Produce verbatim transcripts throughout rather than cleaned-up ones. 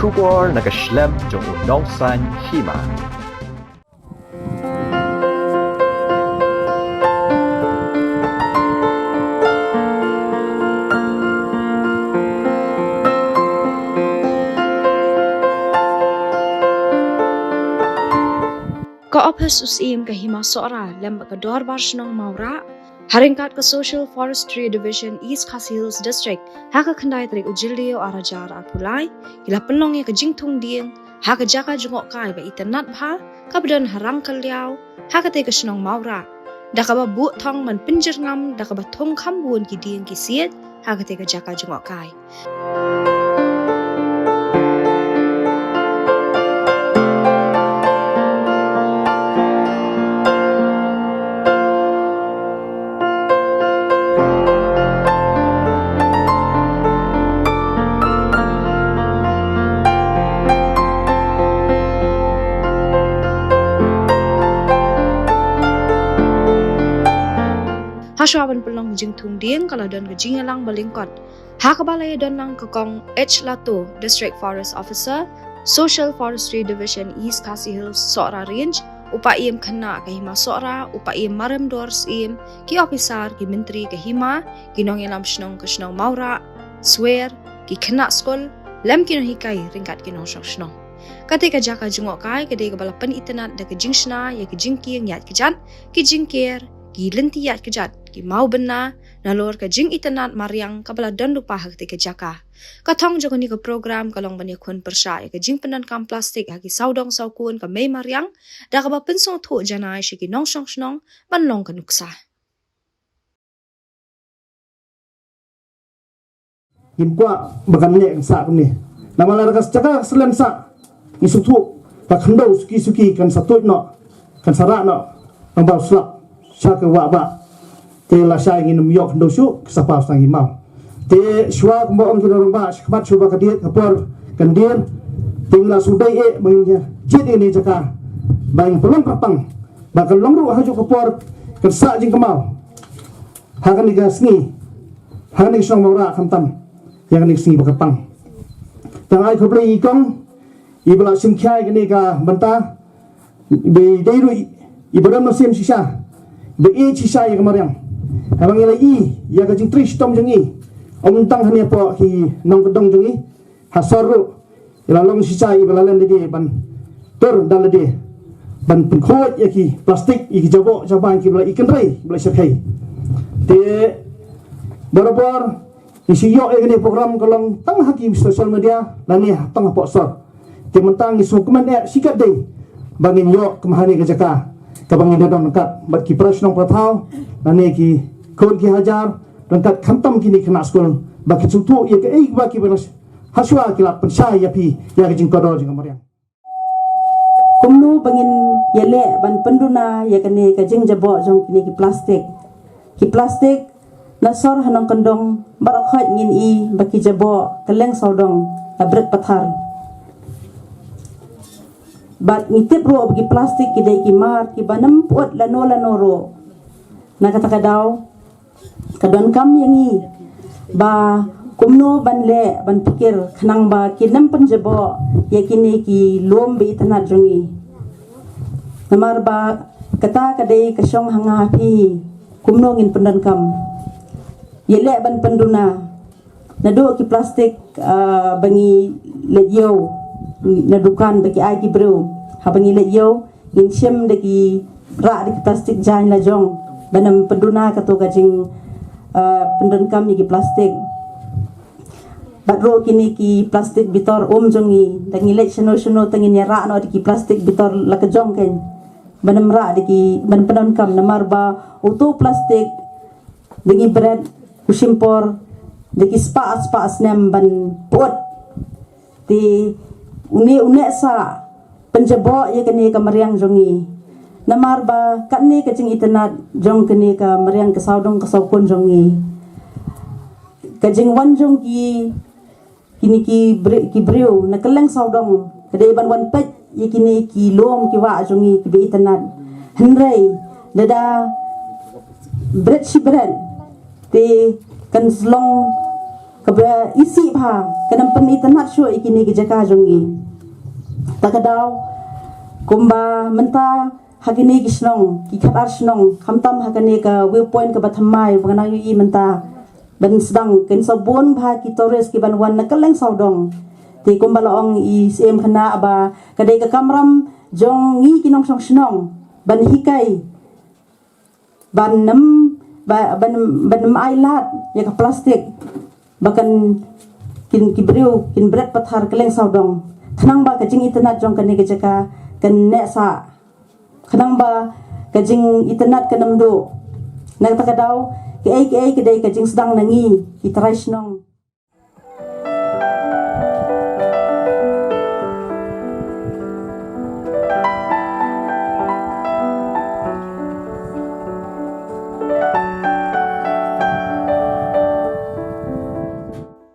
Khubor na ka shlem jong u nongsan hima. Ka ophis u Syiem ka Hima Sohra lem bad ka Dorbar Shnong Mawrah, ha ryngkat ka Social Forestry Division East Khasi Hills District, ha ka khyndai tarik u Jylliew ar hajar arphew lai, ki la pynlong ïa ka jingthung dieng ha ka jaka jngohkai ba itynnad bha, kaba don ha Rangkylliaw, ha katei ka shnong Mawrah, da kaba buh thong ban pynjyrngam da kaba thung kham bun ki dieng ki siej ha katei ka jaka jngohkai. Hashwa ban pynlong jingthung dieng ka la don ka jingïalang ba lyngkot, ha kaba la ïadon lang ka Kong H Lato, District Forest Officer, Social Forestry Division East Khasi Hills Sohra Range, u Paiem Khynnah ka Hima Sohra, u Paiem Marem Dor Syiem, ki ophisar, ki myntri ka hima, ki nongïalam shnong ka shnong Mawrah, swer, ki khynnah skul, lem ki nonghikai ryngkat ki nongshong shnong. Katei ka jaka jngohkai ka dei kaba la pynitynnad da ka jingshna ïa ki jingkieng ïaid kjat, ki jingker, ki lynti ïaid kjat, ki mawbynna, nalor ka jingitynnad mariang kaba la don lypa ha katei ka jaka. Ka thong jong kane ka program ka long ban ïakhun pyrshah ïa ka jingpyndonkam plastik ha ki sawdong sawkun ka mei mariang, da kaba pynsngewthuh janai sha ki nongshong shnong ban long ka nuksa. Ngim kwah ba kan leh kan sah kumne. Namar lada ka jaka ka slem sah, ngi sngewthuh ka khyndew suki suki kan sa tuid noh, kan sa rah noh, kan ba slap sha ka wah bah. Te lashai ngin ym ïoh khyndew shuh, ka sa paw sdang ngi maw. Te shuwa kumba ong ki rangbah, shakhmat shuwa ba ka diet ka por kan dier. Te ngi la shu dei eh ba ngin ïa jied ïa kane ka jaka ba ngin pynlong kyrpang ba kan long ruh ha kajuh ka por kan sah jingkynmaw ha kane ka sngi, ha kane ka shnong Mawrah khamtam ïa kane ka sngi ba kyrpang. Tang ai khublei ïa i kong iba la shim khia ïa kane ka bynta, iba dei ruh iba don mynsiem shisha, iba ïeit shisha ïa ka mariang. Haba ngi la ïohi ïa ka jingtrei shitom jong ngi, ym tang hangne hapoh ki nongkyndong jong ngi, ha sor ruh i la long shisha iba la len lade ban tur da lade ban pynkhuid ïa ki plastik, ïa ki jaboh jaban kiba la i kynrei, kiba la i shyrkhei. Te barabor ngi shu ïoh ïa kane ka program ka long tang ha ki social media lane tang hapoh sor. Te mynta ngi sngewkmen eh shikatdei ba ngin ïoh kumne ka jaka kaba ngin da don ryngkat bad ki para shnong para thaw lane ki khun ki hajar ryngkat khamtam kine ki khynnah skul ba kin sngewthuh ïa kaei ba kiba hashwa ki la pynshai ïa phi ïa ka jingkordor jong ka mariang. Kumno ba ngin ïaleh ban pynduna ïa kane ka jingjaboh jong kine ki plastik. Ki plastik na sor ha nongkyndong baroh khoit ngin i ba ki jaboh kylleng sawdong, la bret pathar. Bad ngi tip ruh ba ki plastik ki dei ki mar kiba nym pyut lano lano ruh. Na kata ka daw ka donkam ïa ngi ba kumno ban leh ban pyrkhat khnang ba kin nym pynjaboh ïa kine ki lum ba itynnad jong ngi. Namar ba kata ka dei ka shong ha nga ha phi, kumno ngin pyndonkam. Ïaleh ban pynduna naduh ki plastik, ah, ba ngi leit ïew na dukan ba ki ai ki briew, haba ngi leit ïew ngin shim da ki, rah da ki plastik jaiñ la jong ban ym pynduna kato ka jing, ah, pyndonkam ïa ki plastik. Bad ruh kine ki plastik bitor um jong ngi, da ngi leit shano shano te ngin ïarah noh da ki plastik bitor la ka jong kein ban ym rah da ki, ban pyndonkam, namar ba uto u plastik da ngi bret u shim por da ki spah spah snem ban pyut. Te une une sa pynjaboh ïa kane ka mariang jong ngi. Namar ba kane ka jingitynnad jong kane ka mariang ka sawdong ka sawkun jong ngi, ka jingwan jong ki, kine ki bri-, ki briew na kylleng sawdong ka dei ban wan peit ïa kine ki lum ki wah jong ngi kiba itynnad. Hynrei lada bret shi bret te kan long Kaba isih bha, kan ym pynitynnad shuh ïa kine ki jaka jong ngi. Ta ka daw, kumba mynta ha kine ki shnong, ki khatar shnong, khamtam ha kane ka viewpoint kaba thymmai, ba nga nang ïohi mynta, ban sdang, kin sa bun bha ki tourist kiban wan na kylleng sawdong. Te kumba la ong i Syiem khynnah ba, ka dei ka kamram jong ngi ki nongshong shnong, ban hikai, ban ym, ba, ban, ban ym ai lad ïa ka plastik, ba kan, kin, ki briew kin bret pathar kylleng sawdong. Khnang ba ka jingitynnad jong kane ka jaka kan neh sah. Khnang ba ka jingitynnad kan ym duh. Na kata ka daw, kaei kaei ka dei ka jingsdang na ngi ki trai shnong.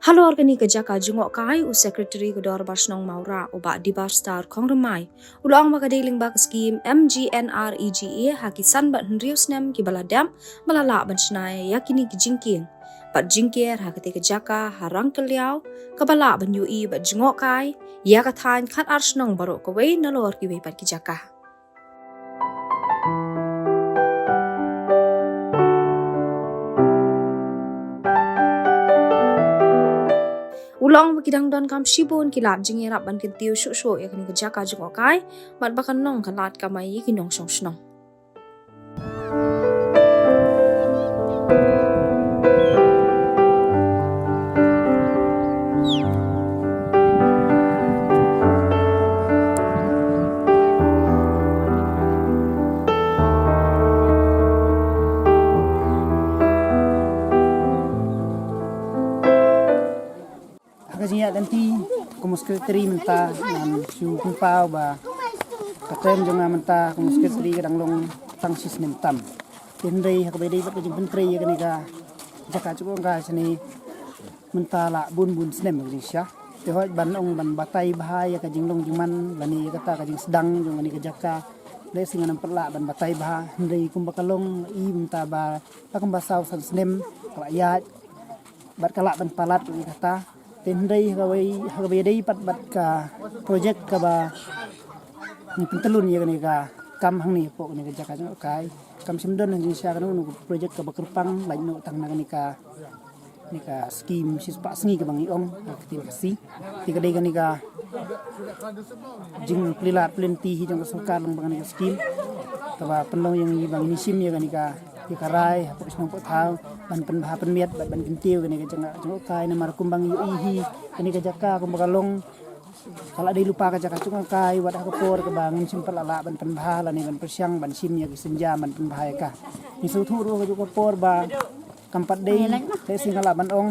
Halor kane ka jaka jngohkai, u Secretary ka Dorbar Shnong Mawrah, u Bah Dibar Star Khongrymmai, u la ong ba ka dei lyngba ka skim M G N R E G A ha ki san bad hynriew snem kiba la dep, ba la lah ban shna ïa kine ki jingkieng bad jingker ha katei ka jaka ha Rangkylliaw, kaba lah ban ïohi bad jngohkai ïa ka thaiñ khatar shnong baroh kawei nalor kiwei pat ki jaka. U la ong ba ki dang donkam shibun ki lad jingïarap ban kyntiew shuh shuh ïa kane ka jaka jngohkai, bad ba kan long ka lad kamai ïa ki nongshong shnong. Ha ka jingïaid lynti kum u secretary mynta, ngan shu pynpaw ba ka term jong nga mynta kum u secretary ka dang long tang shi snem tam. Te hynrei ha kaba ïadei bad ka jingpyntrei ïa kane ka jaka jngohkai shane mynta la bun bun snem ka jingshisha. Te hooid ban ong ban batai bha ïa ka jinglong jingman lane ïa kata ka jingsdang jong kane ka jaka, lehse ngan ym pat lah ban batai bha, hynrei kumba ka long i mynta ba la kumba saw san snem ka la ïaid bad ka lah ban palat ïa kata. Te hynrei ha kawei, ha kaba ïadei pat bad ka projek kaba ngi pyntyllun ïa kane ka kam hangne hapoh kane ka jaka jngohkai, kam shym don ha jingshisha kano kano ka projek kaba kyrpang lait noh tang na kane ka, kane ka skim shispah sngi kaba ngi ong ha ka ktien Khasi. Te ka dei kane ka jingplie lad plie lynti hi jong ka sorkar lyngba kane ka skim, kaba pynlong ïa ngi ba ngin ïashim ïa kane ka, ïa ka rai hapoh shnong hapoh thaw ban pynbha pynmiat bad ban kyntiew ïa kane ka jaka jngohkai, namar kumba ngi ïohi hi, kane ka jaka kumba ka long ka la dei lypa ka jaka jngohkai, wat ha ka por kaba ngim shym pat lah lah ban pynbha lane ban pyrshang ban shim ïa ki sienjam ban pynbha ïa ka. Ngi sngewthuh ruh ha kajuh ka por ba kam pat dei, lehse nga lah ban ong,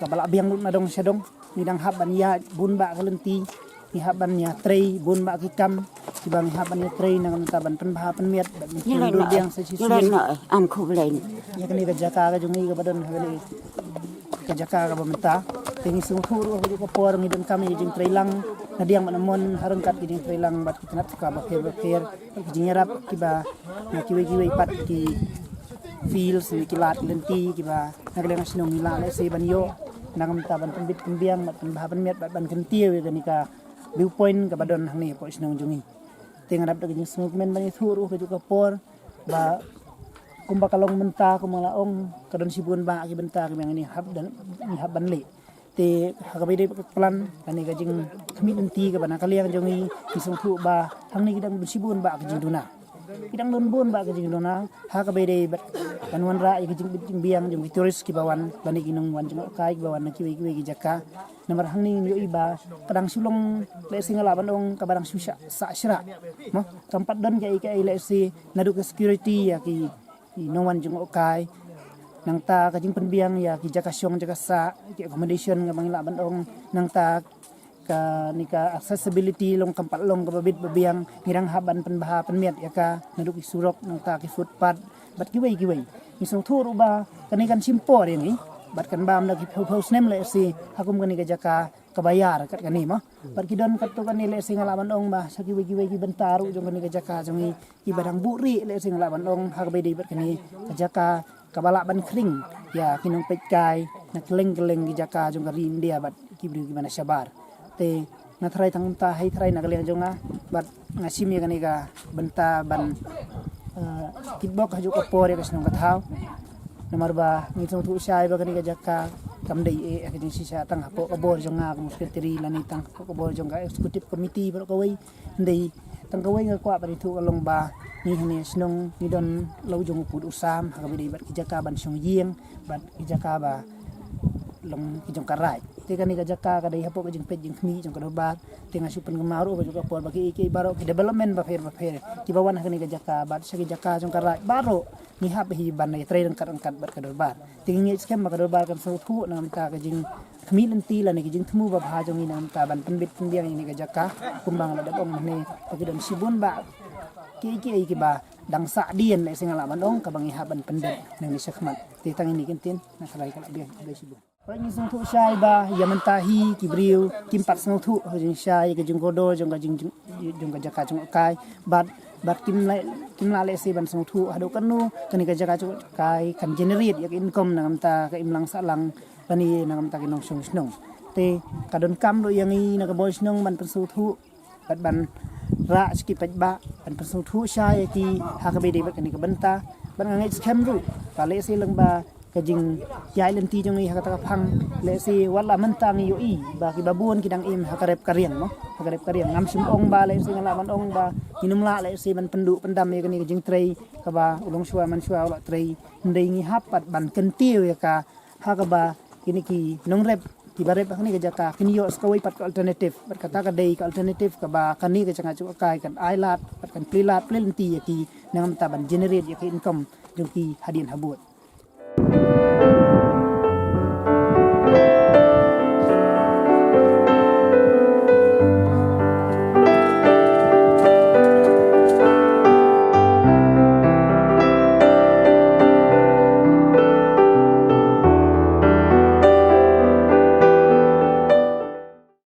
kaba lah biang lut na dong sha dong. Ngi dang hap ban ïaid bun bah ka lynti, ngi hap ban ïatrei bun bah ki kam kiba ngi hap ban ïatrei na ka bynta ban pynbha pynmiat bad ban pyndur biang sa shisien. Ïa kane ka jaka ka jong ngi kaba don ha kane ka jaka kaba mynta. Te ngi sngewthuh ruh ha kajuh ka por ngi donkam ïa ki jingtreilang na diang bad na mon, ha ryngkat ki jingtreilang bad ki tnat suka bapher bapher, ki jingïarap kiba na kiwei kiwei pat ki fields ne ki lad lynti kiba na ka liang ka shnong ngi lah lehse ban ïoh na ka bynta ban pynbit pynbiang bad pynbha pynmiat bad ban kyntiew ïa kane ka viewpoint kaba don hangne hapoh shnong jong ngi. Te nga dap da ka jingsngewkmen ban ïathuh ruh ha kajuh ka por ba kumba ka long mynta, kumba la ong, ka don shibun bah ki bynta kiba ngi hap ban, ngi hap ban leh. Te ha kaba ïadei bad ka plan kane ka jingkhmih lynti kaba na ka liang jong ngi, ngi sngewthuh ba hangne ki dang don shibun bah ki jingduna. Ki dang don bun bah ki jingduna ha kaba ïadei bad ban wanrah ïa ki jingbit jingbiang jong ki tourist kiba wan lane ki nongwan jngohkai kiba wan na kiwei kiwei ki jaka. Namar hangne ngi ïohi ba ka dang shu long, lehse nga lah ban ong, kaba dang shu sah, sah shrah. Mo, kam pat don kaei kaei lehse naduh ka security ïa ki, ki nongwan jngohkai. Nangta ka jingpynbiang ïa ki jaka shong jaka sah, ki accommodation kaba ngi lah ban ong. Nangta kane ka accessibility long kam pat long kaba bit ba biang, ngi dang hap ban pynbha pynmiat ïa ka naduh ki surok, nangta ki footpath bad kiwei kiwei. Ngi sngewthuh ruh ba kane kan shim por ïa ngi bad kan bam da ki phew phew snem lehse ha kum kane ka jaka kaba ïar kat kane mo. Bad ki don katto katne lehse nga lah ban ong ba sha kiwei kiwei ki bynta ruh jong kane ka jaka jong ngi kiba dang buhrieh lehse nga lah ban ong ha kaba ïadei bad kane ka jaka kaba lah ban khring ïa ki nongpeitkai na kylleng kylleng ki jaka jong ka ri India bad ki briew kiba na shabar. Te nga tharai tang mynta, hei tharai na ka liang jong nga, bad nga shim ïa kane ka bynta ban, eh, kitbok hajuh ka por ïa ka shnong ka thaw. Namar ba ngi sngewthuh shai ba kane ka jaka kam dei eh ka jingshisha tang hapoh ka bor jong nga kum u secretary lane tang hapoh ka bor jong ka executive committee baroh kawei. Hynrei tang kawei nga kwah ban ïathuh ka long ba ngi hangne shnong ngi don la u jong u pud u sam ha kaba dei bad ki jaka ban shong ïing bad ki jaka ba long ki jong ka raid. Te kane ka jaka ka dei hapoh ka jingpeit jingkhmih jong ka dorbar. Te nga shu pynkynmaw ruh ka jong ka por ba ki, ki baroh ki development bapher bapher kiba wan ha kane ka jaka bad sha ki jaka jong ka raid baroh ngi hap hi ban ïatrei ryngkat ryngkat bad ka dorbar. Te ngi ngeit skhem ba ka dorbar kan sngewthuh na ka bynta ka jingkhmih lynti lane ka jingthmu babha jong ngi na ka bynta ban pynbit pynbiang ïa kane ka jaka. Kumba nga la dep ong mynne ba ki don shibun bah kiei kiei kiba dang sah dien, lehse nga lah ban ong, kaba ngi hap ban pyndep nangne shakhmat. Te tang ine ki ktien na ka rai ka la biang, khublei shibun. Hooid, ngi sngewthuh shai ba ïa mynta hi ki briew kim pat sngewthuh ha ka jingshai, ka jingkordor jong ka jing, jong ka jaka jngohkai. Bad, bad kim lah, kim lah lehse ban sngewthuh haduh katno kane ka jaka jngohkai kan generate ïa ka income na ka bynta ka imlang sahlang lane na ka bynta ki nongshong shnong. Te ka donkam ruh ïa ngi na ka bor shnong ban pynsngewthuh bad ban rah sha ki paidbah ban pynsngewthuh shai ïa ki ha kaba ïadei bad kane ka bynta. Bad nga ngeit skhem ruh ba lehse lyngba ka jingïaid lynti jong ngi ha kata ka phang, lehse wat la mynta ngi ïohi ba kiba bun ki dang im ha ka rep ka riang, mo, ha ka rep ka riang. Ngam shym ong ba lehse, nga lah ban ong ba ngin ym lah lehse ban pynduh pyndam ïa kane ka jingtrei kaba u longshuwa manshuwa u la trei. Hynrei ngi hap pat ban kyntiew ïa ka ha kaba kine ki nongrep kiba rep ha kane ka jaka kin ïoh sa kawei pat ka alternative. Bad kata ka dei ka alternative kaba kane ka jaka jngohkai kan ai lad bad kan plie lad plie lynti ïa ki na ka bynta ban generate ïa ka income jong ki hadien habud.